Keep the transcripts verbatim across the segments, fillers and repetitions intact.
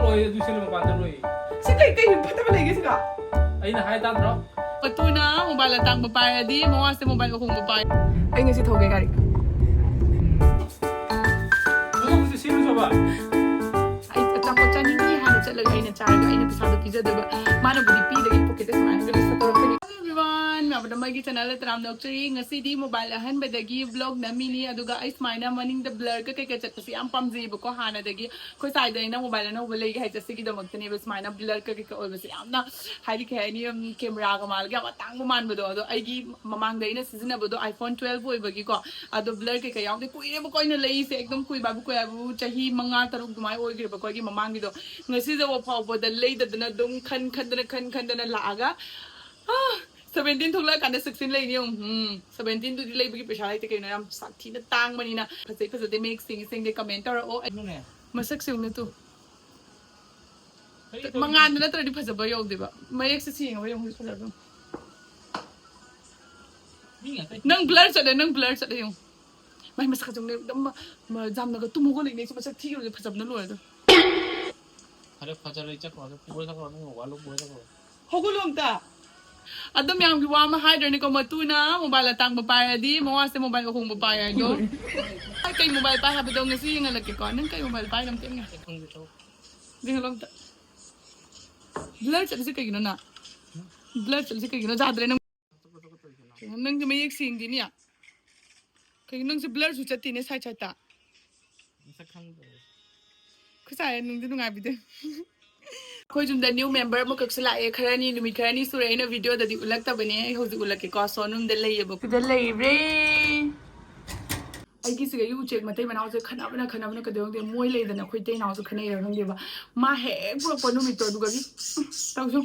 ꯂꯣꯏ ꯑꯗꯨ ꯁꯤꯜꯂ ꯃꯄꯥꯟꯗ ꯂꯣꯏ꯫ ꯁꯤ ꯀꯩ ꯀꯩ ꯐꯠꯇꯕ ꯂꯩꯒꯦ ꯁꯤꯒ? ꯑꯩꯅ ꯍꯥꯏ ꯇꯥꯗ꯭ꯔꯣ? ꯃꯇꯨꯅ ꯃꯣꯕꯥꯏꯜ ꯑꯇꯥꯡꯕ ꯄꯥꯏꯔꯗꯤ ꯃꯋꯥꯁꯦ ꯃꯣꯕꯥꯏꯜ ꯑꯍꯣꯡꯕ ꯄꯥꯏ꯫ ꯑꯩ ꯉꯁꯤ ꯊꯧꯒꯦ ꯒꯥꯔꯤ꯫ ꯃꯣꯏꯁꯦ ꯁꯤꯜꯂꯨ ꯆꯣꯕ꯫ ꯑꯩ ꯑꯆꯥꯄꯣꯠ ꯆꯥꯅꯤꯡꯉꯤ ꯍꯥꯏꯅ ꯆꯠꯂꯒ ꯑꯩꯅ ꯆꯥꯔꯒ ꯑꯩꯅ ꯄꯩꯁꯥꯗꯣ ꯄꯤꯖꯗꯣꯏꯕ꯫ ꯃꯥꯅꯕꯨꯗꯤ ꯄꯤꯗꯒꯤ ꯄꯣꯀꯦꯠꯇ ꯁꯨꯃꯥꯏꯅ ꯂꯤꯁ ꯇꯧꯔꯛꯀꯅꯤ꯫ Hello everyone, ꯃꯌꯥꯝꯗ ꯃꯣꯏꯒꯤ ꯆꯦꯅꯦꯜꯗ ꯇꯔꯥꯝꯅ ꯑꯣꯛꯆꯔꯤ꯫ ꯉꯁꯤꯗꯤ ꯃꯣꯕꯥꯏꯜ ꯑꯍꯟꯕꯗꯒꯤ ꯕ꯭ꯂꯣꯒ ꯅꯝꯃꯤꯅꯤ꯫ ꯑꯗꯨꯒ ꯑꯩ ꯁꯨꯃꯥꯏꯅ ꯃꯅꯤꯡꯗ ꯕ꯭ꯂꯔꯒ ꯀꯩꯀꯩ ꯆꯠꯄꯁꯦ ꯌꯥꯝ ꯄꯥꯝꯖꯩꯌꯦꯕꯀꯣ ꯍꯥꯟꯅꯗꯒꯤ꯫ ꯑꯩꯈꯣꯏ ꯁ꯭ꯋꯥꯏꯗ ꯑꯩꯅ ꯃꯣꯕꯥꯏꯜ ꯑꯅꯧꯕ ꯂꯩꯒꯦ ꯍꯥꯏꯁꯦ ꯁꯤꯒꯤꯗꯃꯛꯇꯅꯦꯕ꯫ ꯁꯨꯃꯥꯏꯅ ꯕ꯭ꯂꯔꯒ ꯀꯩꯀꯩ ꯑꯣꯏꯕꯁꯦ ꯌꯥꯝꯅ ꯍꯥꯏꯗꯤ ꯀꯩ ꯍꯥꯏꯅꯤ, ꯎꯝ, ꯀꯦꯃꯦꯔꯥꯒ ꯃꯥꯜꯂꯒ ꯌꯥꯝ ꯑꯇꯥꯡꯕ ꯃꯥꯟꯕꯗꯣ꯫ ꯑꯗꯣ ꯑꯩꯒꯤ ꯃꯃꯥꯡꯗ ꯑꯩꯅ ꯁꯤꯖꯤꯟꯅꯕꯗꯣ iPhone twelve ꯑꯣꯏꯕꯒꯤꯀꯣ꯫ ꯑꯗꯣ ꯕ꯭ꯂꯔ ꯀꯩꯀꯩ ꯌꯥꯎꯗꯦ꯫ ꯀꯨꯏꯔꯦꯕꯀꯣ ꯑꯩꯅ ꯂꯩꯔꯤꯁꯦ, ꯑꯦꯛꯗꯝ ꯀꯨꯏꯕ ꯍꯥꯏꯕꯨ ꯀꯨꯏ ꯍꯥꯏꯕꯨ ꯆꯍꯤ ꯃꯉꯥ ꯇꯔꯨꯛ ꯑꯗꯨꯃꯥꯏꯅ ꯑꯣꯏꯈ꯭ꯔꯦꯕꯀꯣ ꯑꯩꯒꯤ ꯃꯃꯥꯡꯒꯤꯗꯣ꯫ ꯉꯁꯤꯗ ꯐꯥꯎꯕꯗ ꯂꯩꯗꯗꯅ ꯑꯗꯨꯝ ꯈꯟ ꯈꯟꯗꯅ ꯈꯟ ꯈꯟꯗꯅ ꯂꯥꯛꯑꯒ seventeen ꯊꯣꯛꯂꯛꯑꯀꯥꯟꯗ sixteen ꯂꯩꯅꯤ ꯌꯦꯡꯉꯨ꯫ ꯎꯝ, seventeenꯗꯨꯗꯤ ꯂꯩꯕꯒꯤ ꯄꯩꯁꯥ ꯂꯩꯇꯦ ꯀꯩꯅꯣ, ꯌꯥꯝ ꯁꯥꯊꯤꯅ ꯇꯥꯡꯕꯅꯤꯅ꯫ ꯐꯖꯩ ꯐꯖꯗꯦ ꯃꯌꯦꯛ ꯁꯦꯡꯉꯤ ꯁꯦꯡꯗꯦ ꯀꯃꯦꯟ ꯇꯧꯔꯛꯑꯣ꯫ ꯑꯩ ꯑꯗꯨꯅꯦ꯫ ꯃꯁꯛꯁꯦ ꯌꯦꯡꯉꯨꯅꯦ ꯇꯨ꯫ ꯀꯔꯤ ꯇꯧꯔꯤ? ꯃꯉꯥꯟꯗ ꯅꯠꯇ꯭ꯔꯗꯤ ꯐꯖꯕ ꯌꯧꯗꯦꯕ꯫ ꯃꯌꯦꯛꯁꯦ ꯁꯦꯡꯉꯕ ꯌꯦꯡꯉꯨ ꯐꯖꯕ꯫ ꯃꯤ ꯉꯥꯛꯇ꯫ ꯅꯪ ꯕ꯭ꯂꯔ ꯆꯠꯂꯦ, ꯅꯪ ꯕ꯭ꯂꯔ ꯆꯠꯂꯦ ꯌꯦꯡꯉꯨ꯫ ꯃꯥꯏ ꯃꯁꯛ ꯈꯛꯇꯪꯅꯦ ꯑꯗꯨꯝ ꯃ-, ꯃ-, ꯌꯥꯝꯅꯒ ꯇꯨꯝ ꯍꯧꯒꯠꯂꯛꯏꯅꯦ꯫ ꯁꯤ ꯃꯁꯛ ꯊꯤꯈ꯭ꯔꯕꯁꯦ ꯐꯖꯕꯅ ꯂꯣꯏꯔꯦ ꯑꯗꯨꯝ꯫ ꯐꯔꯦ ꯐꯖꯔꯦ, ꯆꯠꯈ꯭ꯔꯣ, ꯑꯗꯨ ꯄꯨꯔ ꯆꯠꯈ꯭ꯔꯣ, ꯅꯪ ꯋꯥ ꯂꯧ ꯄꯨꯔ ꯆꯠꯈ꯭ꯔꯣ꯫ ꯍꯧꯒꯠꯂꯣ ꯑꯝꯇ꯫ ꯑꯗꯣ ꯃꯌꯥꯝꯒꯤ ꯋꯥ ꯑꯃ ꯍꯥꯏꯗ꯭ꯔꯅꯤꯀꯣ, ꯃꯇꯨꯅ ꯃꯣꯕꯥꯏꯜ ꯑꯇꯥꯡꯕ ꯄꯥꯏꯔꯗꯤ ꯃꯋꯥꯁꯦ ꯃꯣꯕꯥꯏꯜ ꯑꯍꯣꯡꯕ ꯄꯥꯏ ꯍꯥꯏꯗꯣ꯫ ꯀꯩ ꯃꯣꯕꯥꯏꯜ ꯄꯥꯏ ꯍꯥꯏꯕꯗꯣ ꯉꯁꯤ ꯌꯦꯡꯍꯜꯂꯛꯀꯦꯀꯣ꯫ ꯅꯪ ꯀꯩ ꯃꯣꯕꯥꯏꯜ ꯄꯥꯏꯅꯣ ꯑꯝꯇ ꯌꯦꯡꯉꯦ꯫ ꯑꯩ ꯈꯪꯗꯦ, ꯊꯣꯛ꯫ ꯌꯦꯡꯍꯜꯂꯣ ꯑꯝꯇ꯫ ꯕ꯭ꯂꯔ ꯆꯠꯂꯤꯁꯦ ꯀꯩꯒꯤꯅꯣ ꯅꯪ? ꯕ꯭ꯂꯔ ꯆꯠꯂꯤꯁꯦ ꯀꯩꯒꯤꯅꯣ? ꯌꯥꯗ꯭ꯔꯦ ꯅꯪ꯫ ꯅꯪꯁꯦ ꯃꯌꯦꯛ ꯁꯦꯡꯗꯦꯅꯦ꯫ ꯀꯩꯒꯤꯅꯣ ꯅꯪꯁꯦ ꯕ꯭ꯂꯔꯁꯨ ꯆꯠꯇꯦꯅꯦ ꯁꯥꯏꯠ ꯁꯥꯏꯠꯇ? ꯃꯁꯛ ꯈꯪꯗ꯭ꯔꯦ꯫ ꯈꯨꯁꯥꯏ ꯅꯨꯡꯗꯤ ꯅꯨꯡꯉꯥꯏꯕꯤꯗꯦ꯫ ꯑꯩꯈꯣꯏ ꯌꯨꯝꯗ new member ꯑꯃꯈꯛꯁꯨ ꯂꯥꯛꯑꯦ꯫ ꯈꯔꯅꯤ, ꯅꯨꯃꯤꯠ ꯈꯔꯅꯤ ꯁꯨꯔꯦ ꯑꯩꯅ ꯚꯤꯗꯤꯑꯣꯗꯗꯤ ꯎꯠꯂꯛꯇꯕꯅꯦ꯫ ꯑꯩ ꯍꯧꯖꯤꯛ ꯎꯠꯂꯛꯀꯦꯀꯣ꯫ ꯁꯣꯅꯨꯝꯗ ꯂꯩꯌꯦꯕ꯫ ꯁꯤꯗ ꯂꯩꯔꯦ꯫ ꯑꯩꯒꯤ ꯁꯤꯒ ꯑꯩꯒꯤ ꯎꯆꯦꯛ ꯃꯇꯩ ꯃꯅꯥꯎꯁꯦ ꯈꯠꯅꯕꯅ ꯈꯠꯅꯕꯅ ꯀꯩꯗꯧ ꯈꯪꯗꯦ꯫ ꯃꯣꯏ ꯂꯩꯗꯅ ꯑꯩꯈꯣꯏ ꯏꯇꯩ ꯏꯅꯥꯎꯁꯨ ꯈꯠꯅꯩꯔ ꯈꯪꯗꯦꯕ꯫ ꯃꯥ ꯍꯦꯛ ꯄꯨꯔꯛꯄ ꯅꯨꯃꯤꯠꯇꯣ ꯑꯗꯨꯒꯗꯤ ꯇꯧꯁꯨ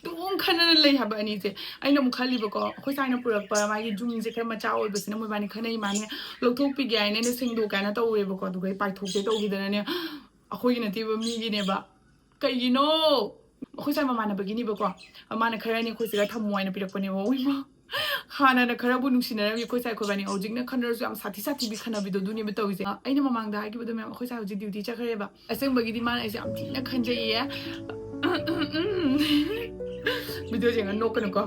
ꯑꯗꯨꯝ ꯈꯠꯅꯅ ꯂꯩ ꯍꯥꯏꯕ ꯑꯅꯤꯁꯦ꯫ ꯑꯩꯅ ꯑꯃꯨꯛ ꯈꯜꯂꯤꯕꯀꯣ, ꯑꯩꯈꯣꯏ ꯁꯥꯏꯅ ꯄꯨꯔꯛꯄ ꯃꯥꯒꯤ ꯖꯨꯝꯁꯦ ꯈꯔ ꯃꯆꯥ ꯑꯣꯏꯕꯁꯤꯅ ꯃꯣꯏꯕꯥꯅꯤ ꯈꯠꯅꯩ ꯃꯥꯅꯦ꯫ ꯂꯧꯊꯣꯛꯄꯤꯒꯦ ꯍꯥꯏꯅ ꯑꯩꯅ ꯁꯦꯡꯗꯣꯛꯀꯦ ꯍꯥꯏꯅ ꯇꯧꯔꯦꯕꯀꯣ꯫ ꯑꯗꯨꯒ ꯑꯩ ꯄꯥꯏꯊꯣꯛꯀꯦ ꯇꯧꯈꯤꯗꯅꯅꯦ, ꯑꯩꯈꯣꯏꯒꯤ ꯅꯠꯇꯦꯕ ꯃꯤꯒꯤꯅꯦꯕ꯫ ꯀꯩꯒꯤꯅꯣ? ꯑꯩꯈꯣꯏ ꯁꯥꯏ ꯃꯃꯥꯟꯅꯕꯒꯤꯅꯦꯕꯀꯣ꯫ ꯃꯥꯅ ꯈꯔꯅꯤ ꯑꯩꯈꯣꯏ ꯁꯤꯗ ꯊꯝꯃꯣ ꯍꯥꯏꯅ ꯄꯤꯔꯛꯄꯅꯦꯕ꯫ ꯏꯃꯥ꯫ ꯍꯥꯟꯅꯅ ꯈꯔꯕꯨ ꯅꯨꯡꯁꯤꯅꯔꯝꯃꯤ ꯑꯩꯈꯣꯏ ꯁꯥꯏ ꯑꯩꯈꯣꯏꯕꯥꯅꯤ, ꯍꯧꯖꯤꯛꯅ ꯈꯟꯅꯔꯁꯨ ꯌꯥꯝ ꯁꯥꯊꯤ ꯁꯥꯊꯤꯕꯤ ꯈꯟꯅꯕꯤꯗꯣ ꯑꯗꯨꯅꯦꯕ ꯇꯧꯔꯤꯁꯦ꯫ ꯑꯩꯅ ꯃꯃꯥꯡꯗ ꯍꯥꯏꯈꯤꯕꯗꯣ ꯃꯌꯥꯝ, ꯑꯩꯈꯣꯏ ꯁꯥꯏ ꯍꯧꯖꯤꯛ ꯗ꯭ꯌꯨꯇꯤ ꯆꯠꯈ꯭ꯔꯦꯕ꯫ ꯑꯁꯦꯡꯕꯒꯤꯗꯤ ꯃꯥꯅ ꯑꯩꯁꯦ ꯌꯥꯝ ꯊꯤꯅ ꯈꯟꯖꯩꯌꯦ꯫ ꯚꯤꯗꯤꯑꯣ ꯌꯦꯡꯉ ꯅꯣꯛꯀꯅꯨꯀꯣ꯫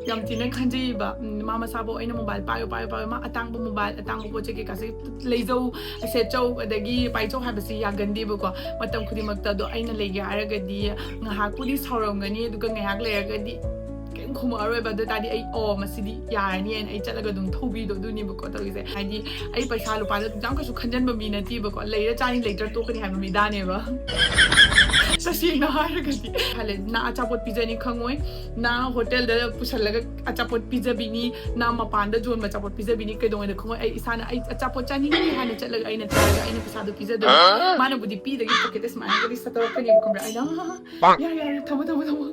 ꯌꯥꯝ ꯊꯤꯅ ꯈꯟꯖꯩꯌꯦꯕ꯫ ꯎꯝ, ꯃꯥ ꯃꯁꯥꯐꯥꯎ ꯑꯩꯅ ꯃꯣꯕꯥꯏꯜ ꯄꯥꯏꯌꯣ, ꯄꯥꯏꯌꯣ, ꯄꯥꯏꯌꯣ, ꯃꯥ ꯑꯇꯥꯡꯕ ꯃꯣꯕꯥꯏꯜ, ꯑꯇꯥꯡꯕ ꯄꯣꯠ ꯆꯩ ꯀꯩꯀꯥꯁꯦ ꯂꯩꯖꯧ, ꯁꯦꯠꯆꯧ, ꯑꯗꯒꯤ ꯄꯥꯏꯖꯧ ꯍꯥꯏꯕꯁꯦ ꯌꯥꯒꯟꯗꯦꯕꯀꯣ꯫ ꯃꯇꯝ ꯈꯨꯗꯤꯡꯃꯛꯇ ꯑꯗꯣ ꯑꯩꯅ ꯂꯩꯒꯦ ꯍꯥꯏꯔꯒꯗꯤ ꯉꯥꯏꯍꯥꯛꯄꯨꯗꯤ ꯁꯥꯎꯔꯝꯒꯅꯤ, ꯑꯗꯨꯒ ꯉꯥꯏꯍꯥꯛ ꯂꯩꯔꯒꯗꯤ ꯀꯩꯝ ꯈꯨꯝꯃꯛꯑꯔꯣꯏꯕ꯫ ꯑꯗꯨ ꯇꯥꯔꯗꯤ ꯑꯩ, "ꯑꯣ, ꯃꯁꯤꯗꯤ ꯌꯥꯔꯅꯤ" ꯍꯥꯏꯅ ꯑꯩ ꯆꯠꯂꯒ ꯑꯗꯨꯝ ꯊꯧꯕꯤꯗꯣ ꯑꯗꯨꯅꯦꯕꯀꯣ ꯇꯧꯔꯤꯁꯦ꯫ ꯍꯥꯏꯗꯤ ꯑꯩ ꯄꯩꯁꯥ ꯂꯨꯄꯥꯗ ꯌꯥꯝ ꯀꯩꯁꯨ ꯈꯟꯖꯟꯕ ꯃꯤ ꯅꯠꯇꯦꯕꯀꯣ꯫ ꯂꯩꯔ ꯆꯥꯅꯤ, ꯂꯩꯇ꯭ꯔ ꯇꯣꯛꯀꯅꯤ ꯍꯥꯏꯕ ꯃꯤꯗꯥꯅꯦꯕ꯫ ꯇꯁꯦꯡꯅ ꯍꯥꯏꯔꯒꯗꯤ ꯍꯥꯏꯂꯦ, ꯅꯥ ꯑꯆꯥꯄꯣꯠ ꯄꯤꯖꯅꯤ ꯈꯪꯉꯣꯏ, ꯅꯥ ꯍꯣꯇꯦꯜꯗ ꯄꯨꯁꯜꯂꯒ ꯑꯆꯥꯄꯣꯠ ꯄꯤꯖꯕꯤꯅꯤ, ꯅꯥ ꯃꯄꯥꯟꯗ ꯌꯣꯟꯕ ꯑꯆꯥꯄꯣꯠ ꯄꯤꯖꯕꯤꯅꯤ, ꯀꯩꯗꯧꯉꯩꯗ ꯈꯪꯉꯣꯏ꯫ ꯑꯩ ꯏꯁꯥꯅ ꯑꯩ ꯑꯆꯥꯄꯣꯠ ꯆꯥꯅꯤꯡꯉꯤ ꯍꯥꯏꯅ ꯆꯠꯂꯒ ꯑꯩꯅ ꯆꯥꯔꯒ ꯑꯩꯅ ꯄꯩꯁꯥꯗꯣ ꯄꯤꯖꯗꯣꯏꯅꯤ꯫ ꯃꯥꯅ ꯕꯨꯗꯤ ꯄꯤꯗꯒꯤ ꯄꯣꯀꯦꯠꯇ ꯁꯨꯃꯥꯏꯅꯒꯗꯤ ꯁꯠꯇꯧꯔꯛꯀꯅꯦꯕ, ꯈꯪꯕ꯭ꯔꯥ? ꯑꯩꯅ, "ꯌꯥꯔꯦ, ꯌꯥꯔꯦ, ꯊꯝꯃꯣ, ꯊꯝꯃꯣ, ꯊꯝꯃꯣ꯫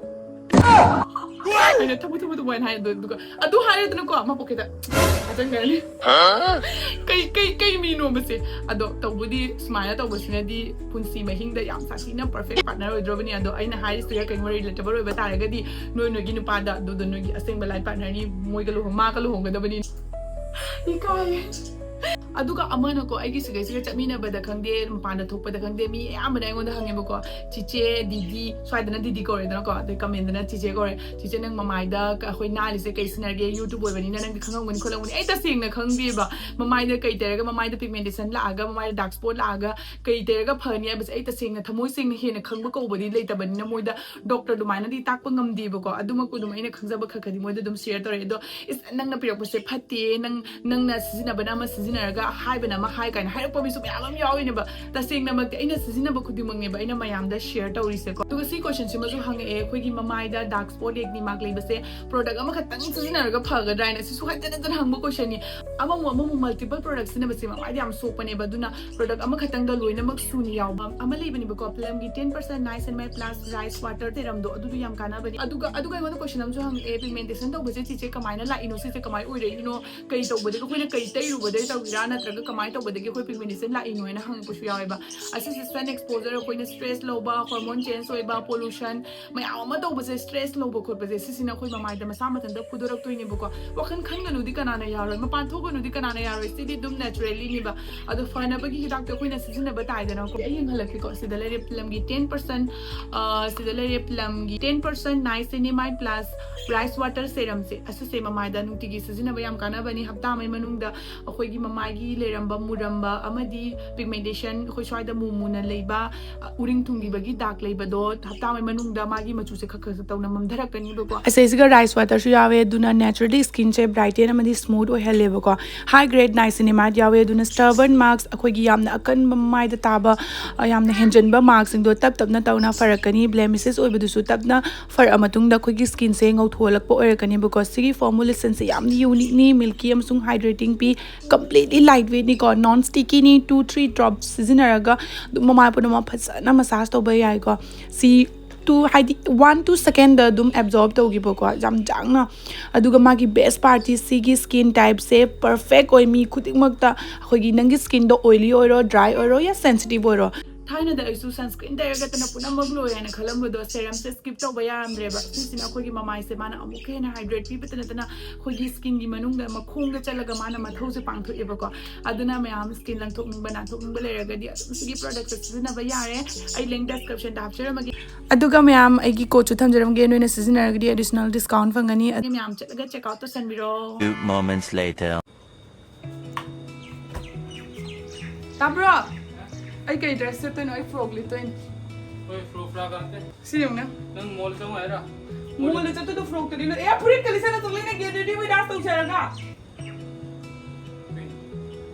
ꯑꯩꯅ ꯊꯝꯃꯣ, ꯊꯝꯃꯣ, ꯊꯝꯃꯣ" ꯍꯥꯏꯅ ꯍꯥꯏꯗꯣ, ꯑꯗꯨꯒ ꯑꯗꯨ ꯍꯥꯏꯔꯦꯗꯅꯀꯣ, ꯃꯥ ꯄꯣꯀꯦꯠꯇ ꯍꯥꯞꯆꯟꯈ꯭ꯔꯅꯤ꯫ ꯀꯩ, ꯀꯩ, ꯀꯩ ꯃꯤꯅꯣꯕꯁꯦ? ꯑꯗꯣ ꯇꯧꯕꯗꯤ ꯁꯨꯃꯥꯏꯅ ꯇꯧꯕꯁꯤꯅꯗꯤ ꯄꯨꯟꯁꯤ ꯃꯍꯤꯡꯗ ꯌꯥꯝ ꯁꯥꯊꯤꯅ ꯄꯔꯐꯦꯛ ꯄꯥꯔꯠꯅꯔ ꯑꯣꯏꯗ꯭ꯔꯕꯅꯤ꯫ ꯑꯗꯣ ꯑꯩꯅ ꯍꯥꯏꯔꯤꯁꯤꯒ ꯀꯩꯒꯨꯝꯕ ꯔꯤꯂꯦꯇꯦꯕꯜ ꯑꯣꯏꯕ ꯇꯥꯔꯒꯗꯤ ꯅꯣꯏ ꯅꯣꯏꯒꯤ ꯅꯨꯄꯥꯗ, ꯑꯗꯨꯗ ꯅꯣꯏꯒꯤ ꯑꯁꯦꯡꯕ ꯂꯥꯏꯐ ꯄꯥꯔꯠꯅꯔꯅꯤ, ꯃꯣꯏꯒ ꯂꯨꯍꯣꯡ-, ꯃꯥꯒ ꯂꯨꯍꯣꯡꯒꯗꯕꯅꯤ꯫ ꯏꯀꯥꯏꯌꯦ꯫ ꯑꯗꯨꯒ ꯑꯃꯅꯀꯣ, ꯑꯩꯒꯤ ꯁꯤꯒꯩꯁꯤꯒ ꯆꯠꯃꯤꯟꯅꯕꯗ ꯈꯪꯗꯦ, ꯃꯄꯥꯟꯗ ꯊꯣꯛꯄꯗ ꯈꯪꯗꯦ, ꯃꯤ ꯑꯌꯥꯝꯕꯅ ꯑꯩꯉꯣꯟꯗ ꯍꯪꯉꯦꯕꯀꯣ, "ꯆꯤꯆꯦ, ꯗꯤꯗꯤ", ꯁ꯭ꯋꯥꯏꯗꯅ ꯗꯤꯗꯤ ꯀꯧꯔꯦꯗꯅꯀꯣ, ꯑꯗꯩ ꯀꯃꯦꯟꯗꯅ ꯆꯤꯆꯦ ꯀꯧꯔꯦ, "ꯆꯤꯆꯦ, ꯅꯪ ꯃꯃꯥꯏꯗ ꯀ-, ꯑꯩꯈꯣꯏ ꯅꯥꯜꯂꯤꯁꯦ ꯀꯩ ꯁꯤꯖꯤꯟꯅꯔꯒꯦ? YouTube ꯑꯣꯏꯕꯅꯤꯅ ꯅꯪꯗꯤ ꯈꯪꯉꯝꯒꯅꯤ ꯈꯣꯠꯂꯝꯒꯅꯤ"꯫ ꯑꯩ ꯇꯁꯦꯡꯅ ꯈꯪꯗꯦꯕ꯫ ꯃꯃꯥꯏꯗ ꯀꯩ ꯇꯩꯔꯒ, ꯃꯃꯥꯏꯗ ꯄꯤꯒꯃꯦꯟꯇꯦꯁꯟ ꯂꯥꯛꯑꯒ, ꯃꯃꯥꯏꯗ ꯗꯥꯔꯛ ꯁ꯭ꯄꯣꯠ ꯂꯥꯛꯑꯒ ꯀꯩ ꯇꯩꯔꯒ ꯐꯅꯤ ꯍꯥꯏꯕꯁꯦ ꯑꯩ ꯇꯁꯦꯡꯅ ꯊꯃꯣꯏ ꯁꯦꯡꯅ ꯍꯦꯟꯅ ꯈꯪꯕ ꯀꯧꯕꯗꯤ ꯂꯩꯇꯕꯅꯤꯅ ꯃꯣꯏꯗ ꯗꯣꯛꯇꯔ ꯑꯗꯨꯃꯥꯏꯅꯗꯤ ꯇꯥꯛꯄ ꯉꯝꯗꯦꯕꯀꯣ꯫ ꯑꯗꯨꯃꯛꯄꯨ ꯑꯗꯨꯝ ꯑꯩꯅ ꯈꯪꯖꯕ ꯈꯔ ꯈꯔꯗꯤ ꯃꯣꯏꯗ ꯑꯗꯨꯝ ꯁꯤꯌꯔ ꯇꯧꯔꯛꯑꯦ꯫ ꯑꯗꯣ, "ꯏꯁ, ꯅꯪꯅ ꯄꯤꯔꯛꯄꯁꯦ ꯐꯠꯇꯦ, ꯅꯪ, ꯅꯪꯅ ꯁꯤꯖꯤꯟꯅꯕꯅ ꯑꯃ ꯁꯤꯖꯤꯟꯅꯔꯒ ꯍꯥꯏꯕꯅ ꯑꯃ ꯍꯥꯏ" ꯀꯥꯏꯅ ꯍꯥꯏꯔꯛꯄ ꯃꯤꯁꯨ ꯃꯌꯥꯝ ꯑꯃ ꯌꯥꯎꯔꯤꯅꯦꯕ꯫ ꯇꯁꯦꯡꯅꯃꯛꯇꯤ ꯑꯩꯅ ꯁꯤꯖꯤꯟꯅꯕ ꯈꯨꯗꯤꯡꯃꯛꯅꯦꯕ ꯑꯩꯅ ꯃꯌꯥꯝꯗ ꯁꯤꯌꯔ ꯇꯧꯔꯤꯁꯦꯀꯣ꯫ ꯑꯗꯨꯒ ꯁꯤ ꯀꯣꯏꯁꯟꯁꯤꯃꯁꯨ ꯍꯪꯉꯛꯑꯦ, "ꯑꯩꯈꯣꯏꯒꯤ ꯃꯃꯥꯏꯗ ꯗꯥꯔꯛ ꯁ꯭ꯄꯣꯠ, ꯑꯦꯛꯅꯤ ꯃꯥꯔꯛ ꯂꯩꯕꯁꯦ ꯄ꯭ꯔꯣꯗꯛ ꯑꯃꯈꯛꯇꯪ ꯁꯤꯖꯤꯟꯅꯔꯒ ꯐꯒꯗ꯭ꯔꯥ?" ꯍꯥꯏꯅ꯫ ꯁꯤꯁꯨ ꯍꯟꯖꯤꯟ ꯍꯟꯖꯤꯟ ꯍꯪꯕ ꯀꯣꯏꯁꯟꯅꯤ꯫ ꯑꯃꯃꯨꯛ ꯑꯃꯃꯨꯛ ꯃꯜꯇꯤꯄꯜ ꯄ꯭ꯔꯣꯗꯛ ꯁꯤꯖꯤꯟꯅꯕꯁꯦ ꯃꯃꯥꯏꯗ ꯌꯥꯝ ꯁꯣꯛꯄꯅꯦꯕ꯫ ꯑꯗꯨꯅ ꯄ꯭ꯔꯣꯗꯛ ꯑꯃꯈꯛꯇꯪꯗ ꯂꯣꯏꯅꯃꯛ ꯁꯨꯅ ꯌꯥꯎꯕ ꯑꯃ ꯂꯩꯕꯅꯦꯕꯀꯣ, ꯄ꯭ꯂꯝꯒꯤ ꯇꯦꯟ ꯄꯔꯁꯦꯟ ꯅꯥꯏꯁꯤꯟꯃꯥꯏ ꯄ꯭ꯂꯁ ꯔꯥꯏꯁ ꯋꯥꯇꯔ ꯁꯦꯔꯝꯗꯣ, ꯑꯗꯨꯗꯣ ꯌꯥꯝ ꯀꯥꯟꯅꯕꯅꯦ꯫ ꯑꯗꯨꯒ, ꯑꯗꯨꯒ ꯑꯩꯉꯣꯟꯗ ꯀꯣꯏꯁꯟ ꯑꯃꯁꯨ ꯍꯪꯉꯛꯑꯦ, "ꯄꯤꯒꯃꯦꯟꯇꯦꯁꯟ ꯇꯧꯕꯁꯦ ꯆꯤꯆꯦ ꯀꯃꯥꯏꯅ ꯂꯥꯛꯏꯅꯣ? ꯁꯤꯁꯦ ꯀꯃꯥꯏꯅ ꯑꯣꯏꯔꯛꯏꯅꯣ? ꯀꯩ ꯇꯧꯕꯗꯒꯤ, ꯑꯩꯈꯣꯏꯅ ꯀꯩ ꯇꯩꯔꯨꯕꯗꯒꯤ ꯇꯧꯔꯤꯔꯥ?" ꯅꯠꯇ꯭ꯔꯒ ꯀꯃꯥꯏꯅ ꯇꯧꯕꯗꯒꯤ ꯑꯩꯈꯣꯏ ꯄꯤꯒꯃꯦꯟꯇꯦꯁꯟ ꯂꯥꯛꯏꯅꯣ ꯍꯥꯏꯅ ꯍꯪꯉꯛꯄꯁꯨ ꯌꯥꯎꯋꯦꯕ꯫ ꯑꯁꯤꯁꯦ ꯁꯟ ꯑꯦꯛꯁꯄꯣꯖꯔ, ꯑꯩꯈꯣꯏꯅ ꯁ꯭ꯇ꯭ꯔꯦꯁ ꯂꯧꯕ, ꯍꯣꯔꯃꯣꯟ ꯆꯦꯟꯖ ꯑꯣꯏꯕ, ꯄꯣꯂꯨꯁꯟ ꯃꯌꯥꯝ ꯑꯃ ꯇꯧꯕꯁꯦ, ꯁ꯭ꯇ꯭ꯔꯦꯁ ꯂꯧꯕ ꯈꯣꯠꯄꯁꯦ, ꯁꯤꯁꯤꯅ ꯑꯩꯈꯣꯏ ꯃꯃꯥꯏꯗ ꯃꯁꯥ ꯃꯊꯟꯇ ꯐꯨꯗꯣꯔꯛꯇꯣꯏꯅꯦꯕꯀꯣ꯫ ꯋꯥꯈꯜ ꯈꯟꯒꯅꯨꯗꯤ ꯀꯅꯥꯅ ꯌꯥꯔꯣꯏ, ꯃꯄꯥꯟ ꯊꯣꯛꯀꯅꯨꯗꯤ ꯀꯅꯥꯅ ꯌꯥꯔꯣꯏ, ꯁꯤꯗꯤ ꯑꯗꯨꯝ ꯅꯦꯆꯔꯦꯜꯂꯤꯅꯦꯕ꯫ ꯑꯗꯣ ꯐꯅꯕꯒꯤ ꯍꯤꯗꯥꯛꯇꯤ ꯑꯩꯈꯣꯏꯅ ꯁꯤꯖꯤꯟꯅꯕ ꯇꯥꯏꯗꯅꯀꯣ꯫ ꯑꯩ ꯌꯦꯡꯍꯜꯂꯛꯀꯦꯀꯣ꯫ ꯁꯤꯗ ꯂꯩꯔꯦ ꯄ꯭ꯂꯝꯒꯤ ꯇꯦꯟ ꯄꯔꯁꯦꯟ, ꯁꯤꯗ ꯂꯩꯔꯦ ꯄ꯭ꯂꯝꯒꯤ ꯇꯦꯟ ꯄꯔꯁꯦꯟ ꯅꯥꯏꯁꯤꯅꯤꯃꯥꯏꯠ ꯄ꯭ꯂꯁ ꯔꯥꯏꯁ ꯋꯥꯇꯔ ꯁꯦꯔꯝꯁꯦ꯫ ꯑꯁꯤꯁꯦ ꯃꯃꯥꯏꯗ ꯅꯨꯡꯇꯤꯒꯤ ꯁꯤꯖꯤꯟꯅꯕ ꯌꯥꯝ ꯀꯥꯟꯅꯕꯅꯤ꯫ ꯍꯞꯇꯥ ꯑꯃꯒꯤ ꯃꯅꯨꯡꯗ ꯑꯩꯈꯣꯏꯒꯤ ꯃꯃꯥꯏꯒꯤ ꯂꯩꯔꯝꯕ ꯃꯨꯔꯝꯕ ꯑꯃꯗꯤ ꯄꯤꯒꯃꯦꯟꯇꯦꯁꯟ, ꯑꯩꯈꯣꯏ ꯁ꯭ꯋꯥꯏꯗ ꯃꯨ ꯃꯨꯅ ꯂꯩꯕ, ꯑ, ꯎꯔꯤꯡ ꯊꯨꯡꯈꯤꯕꯒꯤ ꯗꯥꯛ ꯂꯩꯕꯗꯣ ꯍꯞꯇꯥ ꯑꯃꯒꯤ ꯃꯅꯨꯡꯗ ꯃꯥꯒꯤ ꯃꯆꯨꯁꯦ ꯈꯔ ꯈꯔ ꯇꯧꯅ ꯃꯝꯊꯔꯛꯀꯅꯤꯕꯀꯣ꯫ ꯑꯁꯤꯁꯤꯒ ꯔꯥꯏꯁ ꯋꯥꯇꯔꯁꯨ ꯌꯥꯎꯋꯦ, ꯑꯗꯨꯅ ꯅꯦꯆꯔꯦꯜꯂꯤ ꯁ꯭ꯀꯤꯟꯁꯦ ꯕ꯭ꯔꯥꯏꯇꯦꯟ ꯑꯃꯗꯤ ꯁ꯭ꯃꯨꯠ ꯑꯣꯏꯍꯜꯂꯦꯕꯀꯣ꯫ ꯍꯥꯏ ꯒ꯭ꯔꯦꯗ ꯅꯥꯏꯁꯤꯅꯤꯃꯥꯏꯠ ꯌꯥꯎꯋꯦ, ꯑꯗꯨꯅ ꯁ꯭ꯇꯕꯔꯟ ꯃꯥꯔꯛꯁ, ꯑꯩꯈꯣꯏꯒꯤ ꯌꯥꯝꯅ ꯑꯀꯟꯕ ꯃꯃꯥꯏꯗ ꯇꯥꯕ, ꯑ, ꯌꯥꯝꯅ ꯍꯦꯟꯖꯟꯕ ꯃꯥꯔꯛꯁꯤꯡꯗꯣ ꯇꯞ ꯇꯞꯅ ꯇꯧꯅ ꯐꯔꯛꯀꯅꯤ꯫ ꯕ꯭ꯂꯦꯃꯤꯁꯦꯁ ꯑꯣꯏꯕꯗꯨꯁꯨ ꯇꯞꯅ ꯐꯔꯛꯑ ꯃꯇꯨꯡꯗ ꯑꯩꯈꯣꯏꯒꯤ ꯁ꯭ꯀꯤꯟꯁꯦ ꯉꯧꯊꯣꯛꯍꯜꯂꯛꯄ ꯑꯣꯏꯔꯛꯀꯅꯦꯕꯀꯣ꯫ ꯁꯤꯒꯤ ꯐꯣꯔꯃꯨꯂꯦꯁꯟꯁꯦ ꯌꯥꯝꯅ ꯌꯨꯅꯤꯛꯅꯤ, ꯃꯤꯜꯀꯤ ꯑꯃꯁꯨꯡ ꯍꯥꯏꯗ꯭ꯔꯦꯇꯤꯡ ꯄꯤ꯫ ꯀꯝꯄ꯭ꯂꯤꯠꯂꯤ ꯂꯥꯏꯠ ꯋꯦꯠꯅꯤꯀꯣ, ꯅꯣꯟ ꯁ꯭ꯇꯤꯀꯤꯅꯤ꯫ ꯇꯨ ꯊ꯭ꯔꯤ ꯗ꯭ꯔꯣꯞ ꯁꯤꯖꯤꯟꯅꯔꯒ ꯑꯗꯨꯝ ꯃꯃꯥꯏ ꯄꯨꯝꯅꯃꯛ ꯐꯖꯅ ꯃꯁꯥꯖ ꯇꯧꯕ ꯌꯥꯏꯀꯣ꯫ ꯁꯤ ꯇꯨ, ꯍꯥꯏꯗꯤ ꯋꯥꯟ ꯇꯨ ꯁꯦꯀꯦꯟꯗ ꯑꯗꯨꯝ ꯑꯦꯕꯖꯣꯔꯕ ꯇꯧꯈꯤꯕꯀꯣ, ꯌꯥꯝ ꯆꯥꯡꯅ꯫ ꯑꯗꯨꯒ ꯃꯥꯒꯤ ꯕꯦꯁ ꯄꯥꯔꯠꯇꯤ ꯁꯤꯒꯤ ꯁ꯭ꯀꯤꯟ ꯇꯥꯏꯞꯁꯦ ꯄꯔꯐꯦꯛ ꯑꯣꯏ ꯃꯤ ꯈꯨꯗꯤꯡꯃꯛꯇ꯫ ꯑꯩꯈꯣꯏꯒꯤ ꯅꯪꯒꯤ ꯁ꯭ꯀꯤꯟꯗꯣ ꯑꯣꯏꯂꯤ ꯑꯣꯏꯔꯣ, ꯗ꯭ꯔꯥꯏ ꯑꯣꯏꯔꯣ, ꯌꯥ ꯁꯦꯟꯁꯤꯇꯤꯚ ꯑꯣꯏꯔꯣ꯫ ꯊꯥꯏꯅꯗ ꯑꯩꯁꯨ ꯁꯟꯁꯀ꯭ꯔꯤꯟ ꯇꯩꯔꯒꯇꯅ ꯄꯨꯝꯅꯃꯛ ꯂꯣꯏꯔꯦꯅ ꯈꯜꯂꯝꯕꯗꯣ, ꯁꯦꯔꯝꯁꯦ ꯁ꯭ꯀꯤꯞ ꯇꯧꯕ ꯌꯥꯔꯝꯗ꯭ꯔꯦꯕ꯫ ꯁꯤꯁꯤꯅ ꯑꯩꯈꯣꯏꯒꯤ ꯃꯃꯥꯏꯁꯦ ꯃꯥꯅ ꯑꯃꯨꯛꯀ ꯍꯦꯟꯅ ꯍꯥꯏꯗ꯭ꯔꯦꯠ ꯄꯤꯕꯇ ꯅꯠꯇꯅ ꯑꯩꯈꯣꯏꯒꯤ ꯁ꯭ꯀꯤꯟꯒꯤ ꯃꯅꯨꯡꯗ ꯃꯈꯣꯡꯗ ꯆꯠꯂꯒ ꯃꯥꯅ ꯃꯊꯧꯁꯦ ꯄꯥꯡꯊꯣꯛꯑꯦꯕꯀꯣ꯫ ꯑꯗꯨꯅ ꯃꯌꯥꯝ ꯁ꯭ꯀꯤꯟ ꯂꯪꯊꯣꯛꯅꯤꯡꯕ, ꯅꯥꯟꯊꯣꯛꯅꯤꯡꯕ ꯂꯩꯔꯒꯗꯤ ꯑꯗꯨꯝ ꯁꯤꯒꯤ ꯄ꯭ꯔꯗꯛꯁꯦ ꯁꯤꯖꯤꯟꯅꯕ ꯌꯥꯔꯦ꯫ ꯑꯩ ꯂꯤꯡ ꯗꯦꯁꯀ꯭ꯔꯤꯞꯁꯟꯗ ꯍꯥꯞꯆꯔꯝꯃꯒꯦ꯫ ꯑꯗꯨꯒ ꯃꯌꯥꯝ, ꯑꯩꯒꯤ ꯀꯣꯗꯁꯨ ꯊꯝꯖꯔꯝꯒꯦ, ꯅꯣꯏꯅ ꯁꯤꯖꯤꯟꯅꯔꯒꯗꯤ ꯑꯦꯗꯤꯁꯅꯦꯜ ꯗꯤꯁꯀꯥꯎꯟ ꯐꯪꯒꯅꯤ꯫ ꯑꯗꯨ ꯃꯌꯥꯝ ꯆꯠꯂꯒ ꯆꯦꯛ ꯑꯥꯎꯠ ꯇꯧꯁꯟꯕꯤꯔꯣ꯫ Few moments later. ꯇꯥꯕ꯭ꯔꯣ? ꯑꯩ ꯀꯩ ꯗ꯭ꯔꯦꯁ ꯁꯦꯠꯇꯣꯏꯅꯣ? ꯑꯩ ꯐ꯭ꯔꯣꯛ ꯂꯤꯠꯇꯣꯏꯅꯤ꯫ ꯍꯣꯏ, ꯐ꯭ꯔꯣꯛ ꯐ꯭ꯔꯥꯛ ꯅꯠꯇꯦ꯫ ꯁꯤ ꯌꯦꯡꯉꯨꯅꯦ꯫ ꯅꯪ ꯃꯣꯜ ꯆꯪꯉꯨ ꯍꯥꯏꯔꯣ? ꯃꯣꯜꯗ ꯆꯠꯇꯣꯏꯗꯣ ꯐ꯭ꯔꯣꯛꯇ ꯂꯤꯠꯂꯣ꯫ ꯑꯦ, ꯐꯨꯔꯤꯠꯀ ꯂꯤꯠꯁꯜꯂ ꯆꯠꯂꯣꯏꯅꯦ, ꯒꯦꯠ ꯔꯦꯗꯤ ꯋꯤꯠ ꯑꯁ ꯇꯧꯁꯦ ꯍꯥꯏꯔꯒ꯫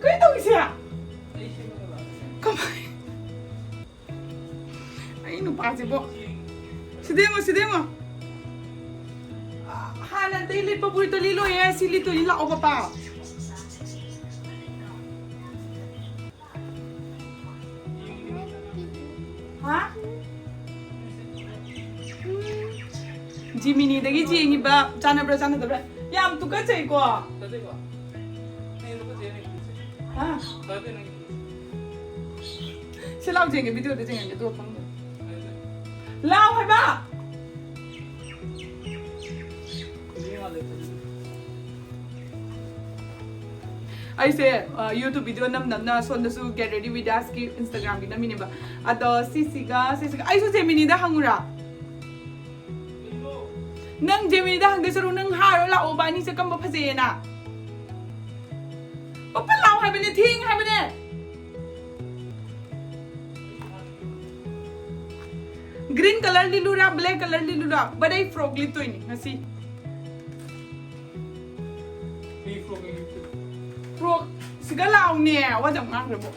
ꯀꯩ ꯇꯧꯔꯤꯁꯦ? ꯀꯃꯥꯏ? ꯑꯩ ꯅꯨꯄꯥꯁꯤꯕꯣ꯫ ꯁꯤꯗ ꯌꯦꯡꯉꯣ, ꯁꯤꯗ ꯌꯦꯡꯉꯣ꯫ ꯍꯥꯟꯅ ꯑꯇꯩ ꯂꯤꯠꯄ ꯐꯨꯔꯤꯠꯇꯣ ꯂꯤꯠꯂꯣꯏꯌꯦ, ꯁꯤ ꯂꯤꯠꯇꯣꯏꯅꯤ, ꯂꯥꯛꯑꯣ ꯄꯄꯥ꯫ ꯍꯥ? ꯖꯤꯃꯤꯅꯤꯗꯒꯤ ꯆꯦꯟꯈꯤꯕ ꯆꯥꯟꯅꯕ꯭ꯔꯥ ꯆꯥꯟꯅꯗꯕ꯭ꯔꯥ? ꯌꯥꯝ ꯇꯨꯀꯠꯆꯩꯀꯣ꯫ ꯐꯖꯩꯀꯣ? ꯑꯩ ꯇꯨꯀꯠꯆꯩ, ꯑꯩ ꯇꯨꯀꯠꯆꯩ꯫ ꯍꯥ? ꯁꯤ ꯂꯥꯎ ꯌꯦꯡꯒꯦ, ꯚꯤꯗꯤꯑꯣꯗ ꯌꯦꯡꯒꯦ, ꯑꯗꯨꯒ ꯈꯪꯗꯦ꯫ ꯂꯥꯎ ꯍꯥꯏꯕ! ꯑꯩꯁꯦ, ꯑ, YouTube video ꯅꯝ ꯅꯝꯅ ꯁꯣꯝꯗꯁꯨ Get Ready With Usꯀꯤ Instagramꯒꯤ ꯅꯝꯃꯤꯅꯦꯕ꯫ ꯑꯗꯣ ꯁꯤꯁꯤꯒ, ꯁꯤꯁꯤꯒ, ꯑꯩꯁꯨ ꯖꯦꯃꯤꯅꯤꯗ ꯍꯪꯉꯨꯔꯥ? ꯅꯪ ꯖꯦꯃꯤꯅꯤꯗ ꯍꯪꯗꯣꯏ ꯁꯔꯨꯛ ꯅꯪ ꯍꯥꯏꯔꯣ ꯂꯥꯛꯑꯣ, ꯏꯕꯥꯅꯤꯁꯦ ꯀꯝꯕ ꯐꯖꯩꯌꯦꯅ? ꯄꯞ ꯄꯞ ꯂꯥꯎ ꯍꯥꯏꯕꯅꯦ, ꯊꯦꯡꯉꯦ ꯍꯥꯏꯕꯅꯦ꯫ Green colour ꯂꯤꯠꯂꯨꯔꯥ, black colour ꯂꯤꯠꯂꯨꯔꯥ? But ꯑꯩ frock ꯂꯤꯠꯇꯣꯏꯅꯤ ꯉꯁꯤ꯫ Frock ꯁꯤꯒ ꯂꯥꯎꯅꯦ, ꯋꯥ ꯌꯥꯝ ꯉꯥꯡꯈ꯭ꯔꯦꯕꯣ꯫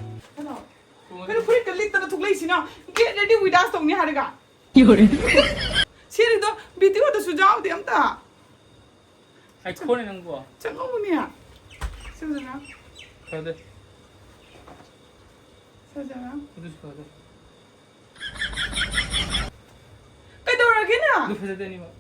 ꯀꯩꯅꯣ ꯐꯨꯔꯤꯠꯀ ꯂꯤꯠꯇꯅ ꯊꯣꯛꯂꯛꯏꯁꯤꯅ? Get Ready With Us ꯇꯧꯅꯤ ꯍꯥꯏꯔꯒ꯫ ꯁꯦꯠꯂꯤꯗꯣ videoꯗꯁꯨ ꯌꯥꯎꯗꯦ ꯑꯝꯇ꯫ ꯑꯩ ꯈꯣꯟꯅꯦ ꯅꯪꯕꯣ꯫ ꯆꯪꯉꯧꯅꯦ꯫ ꯁꯤ ꯐꯖꯅ꯫ ꯐꯖꯗꯦ꯫ ꯁꯤ ꯐꯖꯅ꯫ ꯑꯗꯨꯁꯨ ꯐꯖꯗꯦ꯫ ꯀꯩꯗꯧꯔꯒꯦꯅ? ꯑꯗꯨ ꯐꯖꯗꯦ ꯑꯅꯤꯃꯛ꯫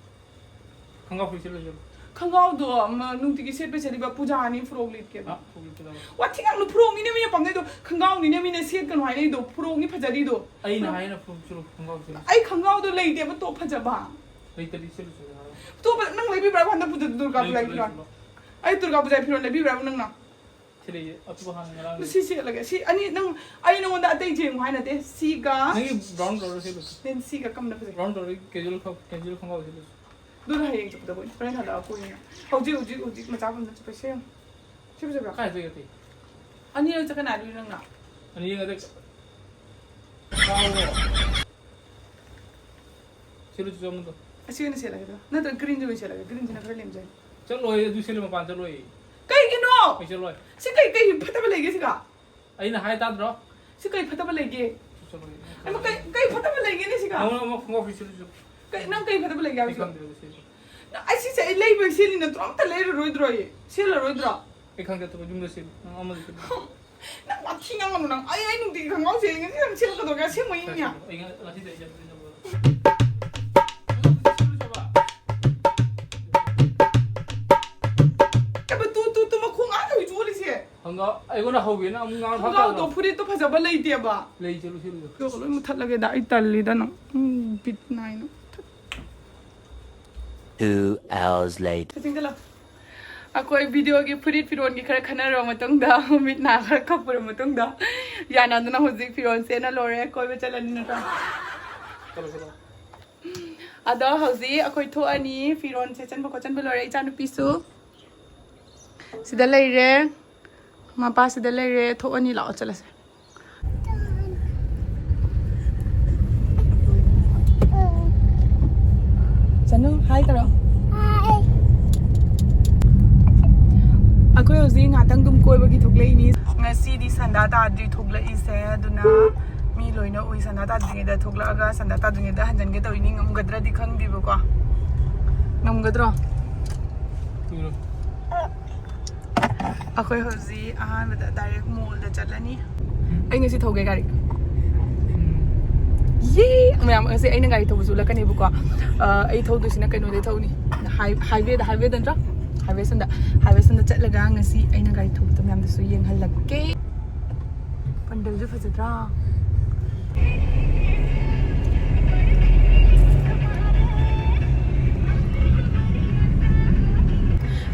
ꯈꯣꯡꯒ꯭ꯔꯥꯎ ꯐꯨꯔꯤꯠ ꯁꯦꯠꯂꯁꯤꯔꯣ? ꯈꯣꯡꯒ꯭ꯔꯥꯎꯗꯣ ꯑꯃ ꯅꯨꯡꯇꯤꯒꯤ ꯁꯦꯠꯄ ꯆꯠꯂꯤꯕ ꯄꯨꯖꯥꯅꯤ ꯐ꯭ꯔꯣꯛ ꯂꯤꯠꯀꯦꯕ꯫ ꯑ, ꯐꯨꯔꯤꯠ ꯐꯖꯕ꯫ ꯋꯥꯊꯤ ꯉꯥꯡꯅꯨ, ꯐ꯭ꯔꯣꯛꯅꯤꯅꯦ ꯃꯤꯅ ꯄꯥꯝꯅꯩꯗꯣ, ꯈꯣꯡꯒ꯭ꯔꯥꯎꯅꯤꯅꯦ ꯃꯤꯅ ꯁꯦꯠꯀꯅꯨ ꯍꯥꯏꯅꯩꯗꯣ, ꯐ꯭ꯔꯣꯛꯅꯤ ꯐꯖꯔꯤꯗꯣ꯫ ꯑꯩꯅ ꯐ꯭ꯔꯣꯛ꯫ ꯍꯥꯏꯅ ꯐꯨꯔꯤꯠ ꯁꯦꯠꯂꯣ, ꯈꯣꯡꯒ꯭ꯔꯥꯎ ꯁꯦꯠꯂꯣ꯫ ꯑꯩ ꯈꯣꯡꯒ꯭ꯔꯥꯎꯗꯣ ꯂꯩꯇꯦꯕ ꯇꯣꯞ ꯐꯖꯕ꯫ ꯂꯩꯇꯗꯤ ꯁꯦꯠꯂꯨ ꯆꯠꯂꯣ ꯍꯥꯏꯔꯣ꯫ ꯇꯣꯞ ꯅꯪ ꯂꯩꯕꯤꯕ꯭ꯔꯥ ꯍꯟꯗꯛ ꯄꯨꯖ-, ꯗꯨꯔꯒꯥ ꯄꯨꯖꯥꯒꯤ ꯂꯩꯇ꯭ꯔꯦ, ꯐꯤꯔꯣꯜ? ꯂꯩꯇ꯭ꯔꯦ꯫ ꯑꯩ ꯗꯨꯔꯒꯥ ꯄꯨꯖꯥꯒꯤ ꯐꯤꯔꯣꯜ ꯂꯩꯕꯤꯕ꯭ꯔꯥꯕ ꯅꯪꯅ? ꯁꯤ ꯂꯩꯌꯦ, ꯑꯇꯣꯞꯄ ꯍꯥꯟꯅ ꯉꯔꯥꯡ ꯑꯗꯨ ꯁꯤ ꯁꯦꯠꯂꯒꯦ꯫ ꯁꯤ ꯑꯅꯤ ꯅꯪ, ꯑꯩ ꯅꯉꯣꯟꯗ ꯑꯇꯩ ꯌꯦꯡꯉꯨ ꯍꯥꯏ ꯅꯠꯇꯦ꯫ ꯁꯤꯒ ꯅꯪꯒꯤ brown colour ꯁꯦꯠꯂꯨ꯫ ꯅꯪ ꯁꯤꯒ ꯀꯝꯕꯅ ꯐꯖꯩ? Brown colour casual ꯈ-, casual ꯈꯣꯡꯒ꯭ꯔꯥꯎ ꯁꯦꯠꯂꯨ꯫ ꯑꯗꯨꯅ ꯍꯌꯦꯡ ꯆꯠꯄꯗ ꯑꯩꯈꯣꯏ ꯍꯣꯔꯦꯟ ꯍꯜꯂꯛꯑ ꯀꯣꯏꯔꯦꯅ꯫ ꯍꯧꯖꯤꯛ, ꯍꯧꯖꯤꯛ, ꯍꯧꯖꯤꯛ ꯃꯆꯥ ꯐꯝꯗ ꯆꯠꯄ ꯁꯦꯝ꯫ ꯁꯤ ꯐꯖꯕ꯭ꯔꯥ? ꯀꯥꯏ ꯆꯠꯀꯦ? ꯑꯅꯤꯔꯛ ꯆꯠꯀꯅꯤ ꯍꯥꯏꯗꯨꯗꯤ ꯅꯪꯅ꯫ ꯑꯅꯤꯔꯛ ꯆꯠ-, ꯀꯥꯎꯔꯣ꯫ ꯁꯦꯠꯂꯨ ꯆꯨꯆꯣ ꯑꯃꯗꯣ꯫ ꯑꯁꯤ ꯑꯣꯏꯅ ꯁꯦꯠꯂꯒꯦ ꯑꯗꯨꯒ꯫ ꯅꯠꯇ꯭ꯔꯒ greenꯁꯤ ꯑꯣꯏꯅ ꯁꯦꯠꯂꯒꯦ꯫ Greenꯁꯤꯅ ꯈꯔ ꯂꯦꯝꯖꯩ꯫ ꯆꯠꯂꯣꯏ, ꯑꯗꯨ ꯁꯦꯠꯂ ꯃꯄꯥꯟ ꯆꯠꯂꯣꯏ꯫ ꯀꯩꯒꯤꯅꯣ? ꯑꯩ ꯆꯠꯂꯣꯏ꯫ ꯁꯤ ꯀꯩ, ꯀꯩ ꯐꯠꯇꯕ ꯂꯩꯒꯦ ꯁꯤꯒ? ꯑꯩꯅ ꯍꯥꯏ ꯇꯥꯗ꯭ꯔꯣ? ꯁꯤ ꯀꯩ ꯐꯠꯇꯕ ꯂꯩꯒꯦ? ꯆꯠꯂꯣꯏ꯫ ꯑꯩꯃ, ꯀꯩ, ꯀꯩ ꯐꯠꯇꯕ ꯂꯩꯒꯦꯅꯦ ꯁꯤꯒ? ꯅꯪꯉꯣꯟꯗ ꯑꯃ ꯈꯣꯡꯒ꯭ꯔꯥꯎ ꯐꯨꯔꯤꯠ ꯁꯦꯠꯂꯨ ꯆꯣ꯫ ꯀꯩ, ꯅꯪ ꯀꯩ ꯐꯠꯇꯕ ꯂꯩꯒꯦ ꯑꯩ ꯍꯥꯏꯕꯁꯤꯕꯣ? ꯈꯪꯗꯦ, ꯑꯗꯨ ꯁꯦꯠꯂꯨ꯫ ꯅꯪ, ꯑꯩ ꯁꯤꯁꯦ ꯑꯩ ꯂꯩꯕꯩ ꯁꯦꯠꯂꯤ ꯅꯠꯇ꯭ꯔꯣ? ꯑꯝꯇ ꯂꯩꯔꯔꯣꯏꯗ꯭ꯔꯣ ꯑꯩ? ꯁꯦꯠꯂꯔꯣꯏꯗ꯭ꯔꯣ? ꯑꯩ ꯈꯪꯗꯦ, ꯑꯇꯣꯞꯄ ꯌꯨꯝꯗ ꯁꯦꯠꯂꯨ꯫ ꯅꯪ ꯑꯃꯗ ꯁꯦꯠꯂꯨ꯫ ꯅꯪ ꯋꯥꯊꯤ ꯉꯥꯡꯒꯅꯨ ꯅꯪ꯫ ꯑꯩ, ꯑꯩ ꯅꯨꯡꯇꯤꯒꯤ ꯈꯣꯡꯒ꯭ꯔꯥꯎ ꯁꯦꯠꯂꯤ, ꯉꯁꯤ ꯅꯪ ꯁꯦꯠꯂꯛꯀꯗꯧꯔꯒꯦ? ꯑꯁꯦꯡꯕꯩꯅꯤꯅꯦ꯫ ꯑꯩ ꯉ-, ꯉꯁꯤꯗꯤ ꯑꯩ ꯆꯠꯄꯗꯤ ꯆꯠꯂꯣꯏ꯫ ꯀꯩꯕ ꯇꯨ, ꯇꯨ, ꯇꯨ, ꯃꯈꯣꯡ ꯑꯥ ꯌꯧꯏ ꯆꯣꯠꯂꯤꯁꯦ꯫ ꯑꯩꯉꯣꯟꯗ ꯍꯧꯒꯦꯅ ꯑꯃꯨꯛ ꯉꯥꯡ ꯈꯣꯡꯒ꯭ꯔꯥꯎꯗꯣ ꯐꯨꯔꯤꯠꯇꯣ ꯐꯖꯕ ꯂꯩꯇꯦꯕ꯫ ꯂꯩ ꯆꯠꯂꯨ ꯁꯤꯜꯂꯨ꯫ ꯑꯗꯨꯒ ꯂꯣꯏ ꯃꯨꯊꯠꯂꯒꯦꯗ, ꯑꯩ ꯇꯜꯂꯤꯗ ꯅꯪ꯫ ꯎꯝ, ꯕꯤꯠ ꯅꯥꯏꯅ꯫ Two hours later. ꯆꯤꯡꯗ ꯂꯥꯎ꯫ ꯑꯩꯈꯣꯏ ꯚꯤꯗꯤꯑꯣꯒꯤ ꯐꯨꯔꯤꯠ ꯐꯤꯔꯣꯟꯒꯤ ꯈꯔ ꯈꯟꯅꯔꯕ ꯃꯇꯨꯡꯗ, ꯃꯤꯠ ꯅꯥ ꯈꯔ ꯈꯞꯄꯨꯔꯕ ꯃꯇꯨꯡꯗ, ꯌꯥꯅꯗꯅ ꯍꯧꯖꯤꯛ ꯐꯤꯔꯣꯟ ꯁꯦꯠꯅ ꯂꯣꯏꯔꯦ, ꯀꯣꯏꯕ ꯆꯠꯂꯅꯤ ꯅꯠꯇ꯭ꯔꯥ? ꯆꯠꯂꯣ, ꯆꯠꯂꯣ꯫ ꯑꯗꯣ ꯍꯧꯖꯤꯛ ꯑꯩꯈꯣꯏ ꯊꯣꯛꯑꯅꯤ, ꯐꯤꯔꯣꯟ ꯁꯦꯠꯆꯟꯕ ꯈꯣꯠꯆꯟꯕ ꯂꯣꯏꯔꯦ, ꯏꯆꯥꯅꯨꯄꯤꯁꯨ ꯁꯤꯗ ꯂꯩꯔꯦ꯫ ꯃꯄꯥꯁꯤꯗ ꯂꯩꯔꯦ꯫ ꯊꯣꯛꯑꯅꯤ, ꯂꯥꯛꯑꯣ ꯆꯠꯂꯁꯦ꯫ ꯆꯅꯨ, ꯍꯥꯏ ꯇꯧꯔꯣ꯫ ꯑꯩꯈꯣꯏ ꯍꯧꯖꯤꯛ ꯉꯥꯛꯇꯪ ꯑꯗꯨꯝ ꯀꯣꯏꯕꯒꯤ ꯊꯣꯛꯂꯛꯏꯅꯤ꯫ ꯉꯁꯤꯗꯤ ꯁꯟꯗꯥ ꯇꯥꯗ꯭ꯔꯤ ꯊꯣꯛꯂꯛꯏꯁꯦ, ꯑꯗꯨꯅ ꯃꯤ ꯂꯣꯏꯅ ꯎꯏ꯫ ꯁꯟꯗꯥ ꯇꯥꯗ꯭ꯔꯤꯉꯩꯗ ꯊꯣꯛꯂꯛꯑꯒ ꯁꯟꯗꯥ ꯇꯥꯗ꯭ꯔꯤꯉꯩꯗ ꯍꯟꯖꯟꯒꯦ ꯇꯧꯔꯤꯅꯤ꯫ ꯉꯝꯒꯗ꯭ꯔꯗꯤ ꯈꯪꯗꯦꯕꯀꯣ꯫ ꯉꯝꯒꯗ꯭ꯔꯣ? ꯎꯝ꯫ ꯑꯩꯈꯣꯏ ꯍꯧꯖꯤꯛ ꯑꯍꯥꯟꯕꯗ ꯗꯥꯏꯔꯦꯛ ꯃꯣꯜꯗ ꯆꯠꯂꯅꯤ꯫ ꯑꯩ ꯉꯁꯤ ꯊꯧꯒꯦ ꯒꯥꯔꯤ꯫ ꯌꯦ! ꯃꯌꯥꯝ, ꯉꯁꯤ ꯑꯩꯅ ꯒꯥꯔꯤ ꯊꯧꯕꯁꯨ ꯎꯠꯂꯛꯀꯅꯦꯕꯀꯣ꯫ ꯑ, ꯑꯩ ꯊꯧꯗꯣꯏꯁꯤꯅ ꯀꯩꯅꯣꯗꯩ ꯊꯧꯅꯤ꯫ ꯍꯥꯏ-, ꯍꯥꯏꯋꯦꯗ, ꯍꯥꯏꯋꯦꯗ ꯅꯠꯇ꯭ꯔꯣ? ꯍꯥꯏꯋꯦ ꯁꯣꯝꯗ, ꯍꯥꯏꯋꯦ ꯁꯣꯝꯗ ꯆꯠꯂꯒ ꯉꯁꯤ ꯑꯩꯅ ꯒꯥꯔꯤ ꯊꯧꯕꯗꯣ ꯃꯌꯥꯝꯗꯁꯨ ꯌꯦꯡꯍꯜꯂꯛꯀꯦ꯫ ꯄꯟꯗꯜꯁꯨ ꯐꯖꯗ꯭ꯔꯥ?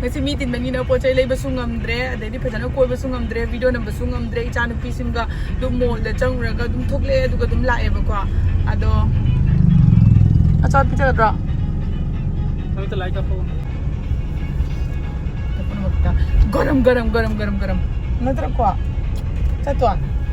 ꯉꯁꯤ ꯃꯤ ꯇꯤꯟꯕꯅꯤꯅ ꯄꯣꯠ ꯆꯩ ꯂꯩꯕꯁꯨ ꯉꯝꯗ꯭ꯔꯦ, ꯑꯗꯩꯗꯤ ꯐꯖꯅ ꯀꯣꯏꯕꯁꯨ ꯉꯝꯗ꯭ꯔꯦ, ꯚꯤꯗꯤꯑꯣ ꯅꯝꯕꯁꯨ ꯉꯝꯗ꯭ꯔꯦ꯫ ꯏꯆꯥꯅꯨꯄꯤꯁꯤꯡꯒ ꯑꯗꯨꯝ ꯃꯣꯜꯗ ꯆꯪꯉꯨꯔꯒ ꯑꯗꯨꯝ ꯊꯣꯛꯂꯛꯑꯦ, ꯑꯗꯨꯒ ꯑꯗꯨꯝ ꯂꯥꯛꯑꯦꯕꯀꯣ꯫ ꯑꯗꯣ ꯑꯆꯥꯄꯣꯠ ꯄꯤꯖꯒꯗ꯭ꯔꯣ? ꯅꯪ ꯂꯥꯏ ꯀꯥꯞꯄꯛꯑꯣ꯫ ꯄꯨꯝꯅꯃꯛꯇ ꯒꯔꯝ ꯒꯔꯝ ꯒꯔꯝ ꯒꯔꯝ ꯒꯔꯝ ꯅꯠꯇ꯭ꯔꯀꯣ? ꯆꯠꯇꯣ?